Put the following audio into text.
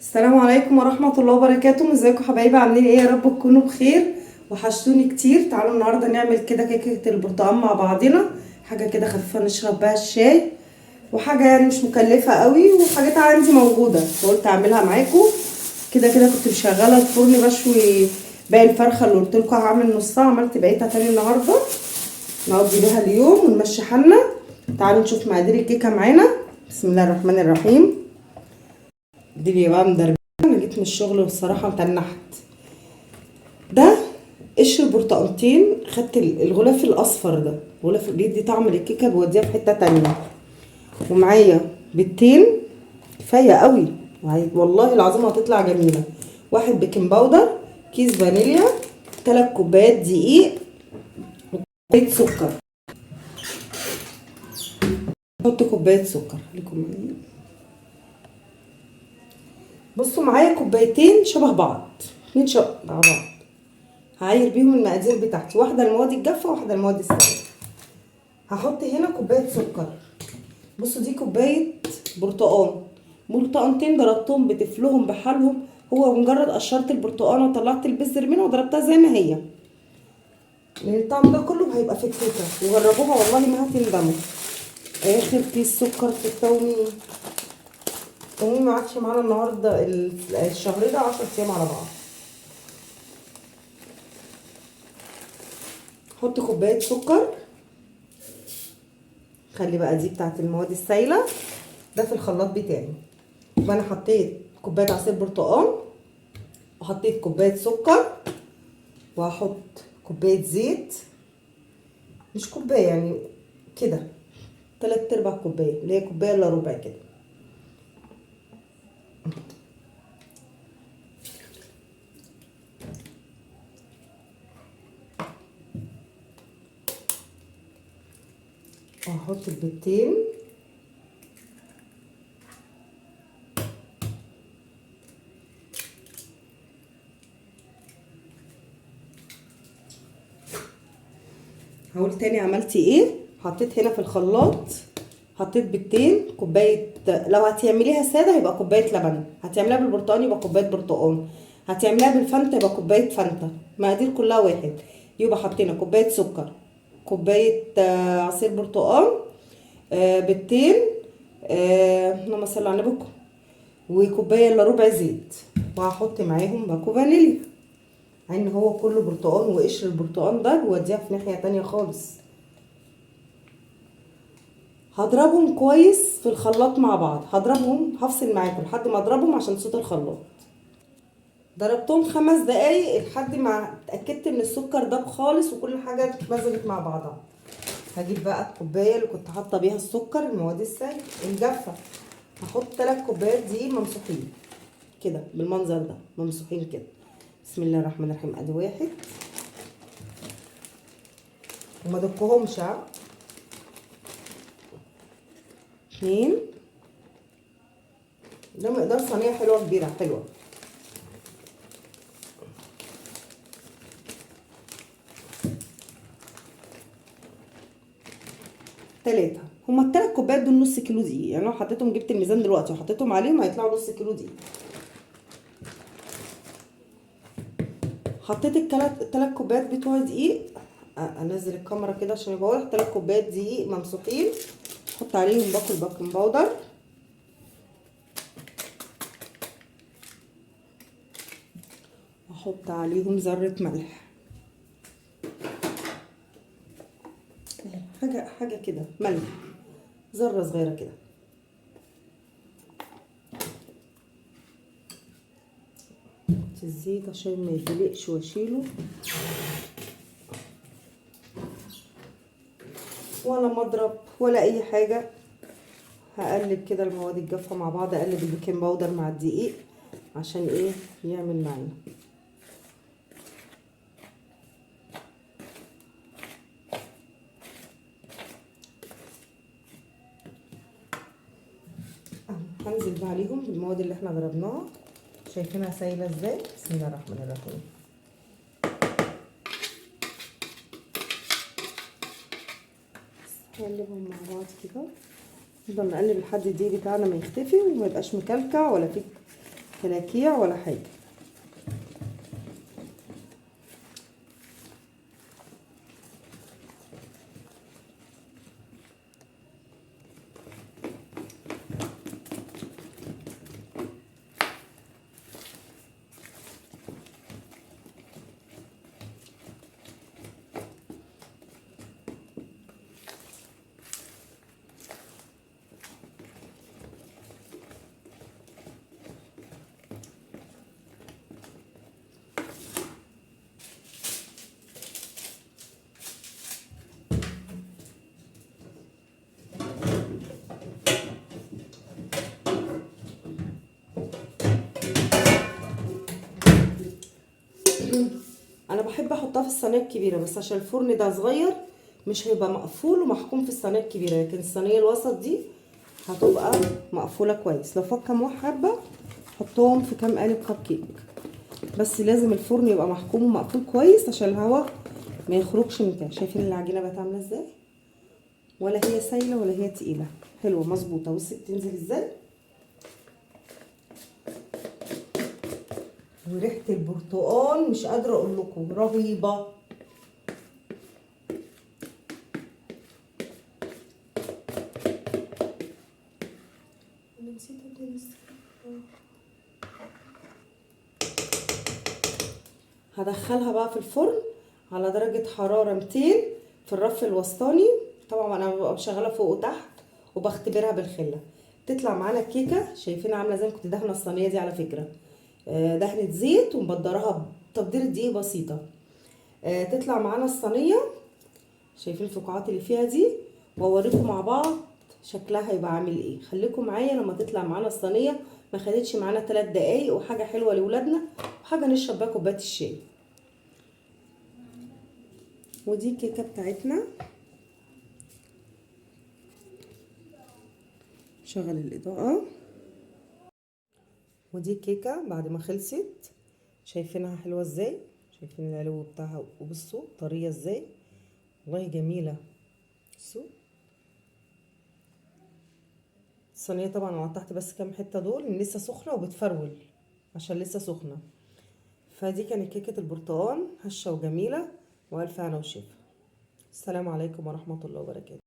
السلام عليكم ورحمة الله وبركاته. ازيكم حبايبي؟ عاملين ايه؟ يا رب تكونوا بخير. وحشتوني كتير. تعالوا النهارده نعمل كده كيكة البرتقال مع بعضنا، حاجة كده خفيفة نشرب بيها الشاي، وحاجة يعني مش مكلفة قوي، وحاجات عندي موجودة فقلت اعملها معاكم. كده كده كنت مشغلة الفرن بشوي باقي الفرخة اللي قلت لكم هعمل نصها، عملت بقيتها تاني النهارده نقضي بيها اليوم ونمشي حالنا. تعالوا نشوف مقادير الكيكة معانا. بسم الله الرحمن الرحيم. الدنيا بقى مدربة، انا جيت من الشغل والصراحة متنحت. ده قشر برتقالتين، خدت الغلاف الاصفر ده، الغلاف بيدي طعم للكيكه بيوديها في حتة تانية. ومعايا بيضتين كفاية قوي والله العظيم هتطلع جميلة. 1 baking powder، كيس فانيليا، 3 كوبايات دقيق، وكوبايه سكر. حط كوباية سكر لكم. بصوا معايا كوبايتين شبه بعض، 2 شبه بعض، هعاير بيهم المقادير بتاعتي، واحدة المواد الجافه وواحدة المواد السائلة. هحط هنا كوباية سكر. بصوا دي كوباية برتقان، برتقانتين ضربتهم بتفلهم بحالهم، هو مجرد قشرت البرتقانه وطلعت البذر منها وضربتها زي ما هي، لان الطعم ده كله هيبقى في الكيكه. وجربوها والله ما هتندموا. اخر كيس سكر في التومين. التومين ما عادش معانا النهارده، الشهر ده 10 ايام على بعض. حط كوباية سكر. خلي بقى دي بتاعت المواد السايله، ده في الخلاط بتاعي. يبقى انا حطيت كوباية عصير برتقال، وحطيت كوباية سكر، وهحط كوباية زيت، مش كوباية يعني كده 3/4 كوباية، اللي هي كوباية الا ربع كده. وهحط البيضتين. هقول تاني عملتي ايه. حطيت هنا في الخلاط، حطيت بيضتين، كوباية، لو هتعمليها ساده يبقى كوباية لبن، هتعمليها بالبرتقال يبقى كوباية برتقال، هتعمليها بالفانتا يبقى كوباية فانتا، مقادير كلها واحد. يبقى حطينا كوباية سكر، كوباية عصير برتقال، بيضتين، اللهم صل على النبي، وكوبايه الا ربع زيت، وهحط معاهم باكو فانيليا، ان هو كله برتقال وقشر البرتقال ده بيوديها في ناحية تانية خالص. هضربهم كويس في الخلاط مع بعض، هضربهم، هفصل معاكم لحد ما اضربهم عشان صوت الخلاط. ضربتهم 5 دقايق لحد ما اتاكدت ان السكر داب خالص وكل حاجة اتمزجت مع بعضها. هجيب بقى الكوباية اللي كنت حاطه بيها السكر المواد السائلة الجافه، هحط 3 كوبايات دقيق ممسوحين كده بالمنظر ده، ممسوحين كده. بسم الله الرحمن الرحيم. ادي 1، وما دقهمش، 2، ده مقدار صينية حلوة كبيرة حلوة. 3، هما التلات كوبايات دول نص كيلو دقيق، يعني لو حطيتهم، جبت الميزان دلوقتي وحطيتهم عليهم هيطلعوا نص كيلو دقيق. حطيت التلات كوبايات بتوع دقيق. انزل الكاميرا كده عشان يبقى واضح. 3 كوبايات دقيق ممسوحين، احط عليهم باكل baking powder، واحط عليهم ذرة ملح، حاجة كده ملح، ذرة صغيرة كده. احط الزيت عشان ما يدلقش واشيله، ولا مضرب ولا اي حاجة. هقلب كده المواد الجافة مع بعض، اقلب ال baking powder مع الدقيق عشان ايه يعمل معانا. هنزل بقى عليهم بالمواد اللي احنا ضربناها، شايفينها سايله ازاي. بسم الله الرحمن الرحيم. نقلبهم مع بعض كده، نفضل نقلب لحد الدقيق بتاعنا ما يختفي وما يبقاش مكلكع ولا فيه كلاكيع ولا حاجة. انا بحب احطها في الصينية الكبيرة، بس عشان الفرن ده صغير مش هيبقى مقفول ومحكوم في الصينية الكبيرة، لكن الصينية الوسط دي هتبقى مقفولة كويس. لو فك كام حبه حطهم في كام قالب كب كيك، بس لازم الفرن يبقى محكوم ومقفول كويس عشان الهواء ما يخرجش من كده. شايفين العجينة بقت عامله ازاي؟ ولا هي سايله ولا هي تقيلة، حلوة مظبوطة. بصي بتنزل ازاي، وريحه البرتقال مش قادرة اقول لكم رهيبة. انا نسيت هدخلها بقى في الفرن على درجه حرارة 200 في الرف الوسطاني. طبعا انا ببقى شغالة فوق وتحت وبختبرها بالخله. تطلع معانا الكيكه شايفينها عامله زي ما كنت دهنه الصينية دي على فكرة، دهنة زيت ومبدرها بتبدير دقيق بسيطة. تطلع معانا الصينية شايفين الفقاعات اللي فيها دي، واوريكم مع بعض شكلها هيبقى عامل ايه. خليكم معايا لما تطلع معانا الصينية، ما خدتش معانا 3 دقايق، وحاجه حلوة لاولادنا وحاجه نشرب بيها كوباية الشاي. ودي الكيكه بتاعتنا. شغل الاضاءة. ودي الكيكه بعد ما خلصت، شايفينها حلوة ازاي، شايفين العلو بتاعها، وبصوا طرية ازاي، والله جميلة. بصوا الصينية طبعا انا قطعت بس كام حتة دول، لسه سخنة وبتفرول عشان لسه سخنة. فدي كانت كيكة البرتقال، هشه وجميلة، والف هنا وشفا. السلام عليكم ورحمة الله وبركاته.